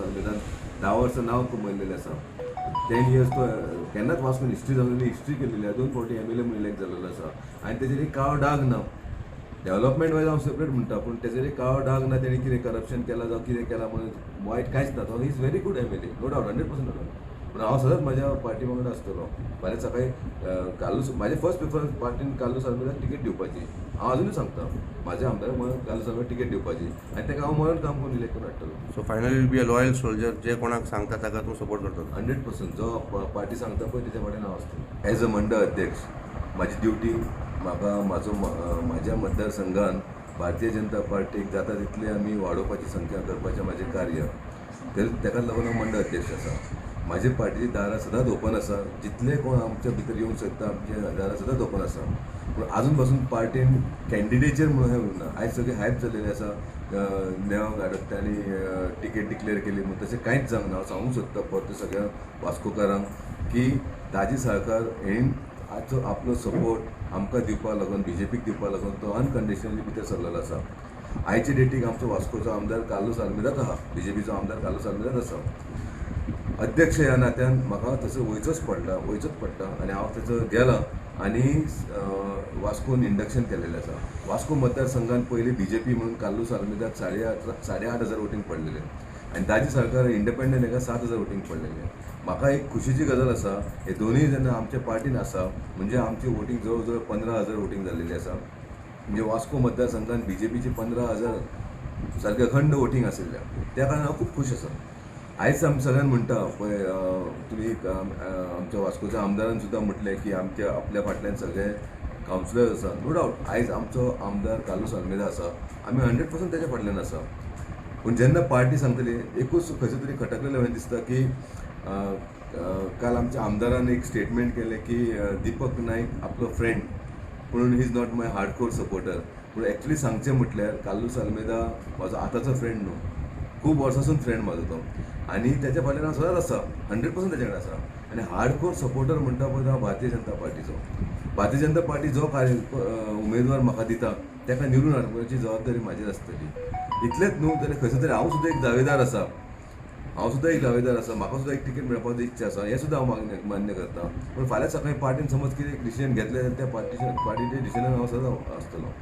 आल्मेदान 10 वर्सां नांव कमयलेलें आसा. 10 इयर्स तो केन्नाच वास्कोन हिस्ट्री जावं हिस्ट्री केलेली आसा. 2 फावटी एम एल ए म्हणून इलेक्ट जाल्लो आसा आनी तेजेर एक काळो डाग ना. डेवलपमेंट वायज हांव सेपरेट म्हणटा, पूण तेजेर एक काळो डाग ना. तेणें कितें करप्शन केलां जावं कितें केलां म्हणून वायट कांयच ना. तो is very good M L A, no doubt, 100% no doubt. पूण हांव सदांच म्हज्या पार्टी वांगडा आसतलो. फाल्यां सकाळीं कार्लूस म्हाजे फर्स्ट प्रिफरन्स पार्टीन कार्लूस आल्मेदाक टिकेट दिवपाची. हांव अजुनूय सांगता म्हाज्या आमदाराक म्हणून कार्लूस आल्मेदाक टिकेट दिवपाची आनी ताका हांव मरण काम करून इलेक्ट करून हाडटलो. So finally will be a loyal soldier, जे कोणाक सांगता ताका तूं सपोर्ट करतलो. 100%. जो पार्टी सांगता पळय तेच्या फाटल्यान हांव आसतलो. एज अ मंडळ अध्यक्ष म्हाजी ड्युटी म्हाका म्हाजो म्हाज्या मतदारसंघान भारतीय जनता पार्टीक जाता तितले आमी वाडोवपाची संख्या करपाचें म्हाजें कार्य, तेकाच लागून हांव मंडळ अध्यक्ष आसा. म्हाजे पार्टीची दारां सदांच ओपन आसा. जितले कोण आमच्या भितर येवंक शकता आमच्या दारां सदांच ओपन आसा. पूण आजून पासून पार्टीन कॅन्डिडेचर म्हणून हें उरना. आयज सगळें हायप जाल्लेलें आसा, नेवांक आडकता आनी टिकेट डिक्लेअर केली म्हणून. तशें कांयच जावंक ना. हांव सांगूंक सोदता परतें सगळ्या वास्कोकारांक की दाजी साळकार हेणी आजचो आपलो सपोर्ट आमकां दिवपाक लागून, बीजेपीक दिवपाक लागून तो अनकंडिशनली भितर सरलेलो आसा. आयचे डेटीक आमचो वास्कोचो आमदार कार्लूस आल्मेदाच आहा, बीजेपीचो आमदार कार्लूस आल्मेदाच आसा. अध्यक्ष ह्या नात्यान म्हाका तसो वयचोच पडला, वयचोच पडटा आनी हांव थंयसर गेलां आनी वास्कोन इंडक्शन केलेलें आसा. वास्को मतदारसंघान पयलीं बीजेपी म्हणून कार्लूस आल्मेदाक 8,500 वोटींग पडलेलें आनी दाजी साळकार इंडिपेंडंट हेका 7,000 वोटींग पडलेलें. म्हाका एक खुशीची गजाल आसा, हे दोनूय जेन्ना आमच्या पार्टीन आसा म्हणजे आमची वोटींग जवळ जवळ 15,000 वोटींग जाल्लेली आसा. म्हणजे वास्को मतदारसंघान बीजेपीची 15,000 सारकें अखंड वोटींग आशिल्लें, त्या कारणान हांव खूब खूश आसा. आयज आमी सगळ्यांक म्हणटा पळय, तुमी आमच्या वास्कोच्या आमदारान सुद्दां म्हटलें की आमच्या आपल्या फाटल्यान सगळे कावन्सिलर आसा. नो डावट आयज आमचो आमदार कार्लूस आल्मेदा आसा, आमी 100% तेच्या फाटल्यान आसा. पूण जेन्ना पार्टी सांगतली, एकूच खंयसर तरी खटकलेलें दिसता की काल आमच्या आमदारान एक स्टेटमेंट केलें की दीपक नायक आपलो फ्रेंड, पूण he is not my hardcore supporter. पूण एक्चुली सांगचें म्हटल्यार कार्लूस आल्मेदा म्हाजो आतांचो फ्रेंड न्हू, खूब वर्सांसून फ्रेंड म्हाजो तो आनी तेच्या फाटल्यान हांव सदांच आसा, 100% तेच्या कडेन आसा. आनी हार्डकोर सपोर्टर म्हणटा पळय हांव भारतीय जनता पार्टीचो. भारतीय जनता पार्टी जो कार्य उमेदवार म्हाका दिता ताका निवडून हाडपाची जबाबदारी म्हाजेर आसतली. इतलेंच न्हू जाल्यार खंयसर तरी हांव सुद्दां एक दावेदार आसा, हांव सुद्दां एक दावेदार आसा, म्हाका सुद्दां एक टिकेट मेळपाची इच्छा आसा, हें सुद्दां हांव मान्य करता. पूण फाल्यां सकाळीं पार्टीन समज कितें एक डिसिजन घेतलें जाल्यार त्या पार्टीच्या डिसिजनान हांव सदां आसतलो.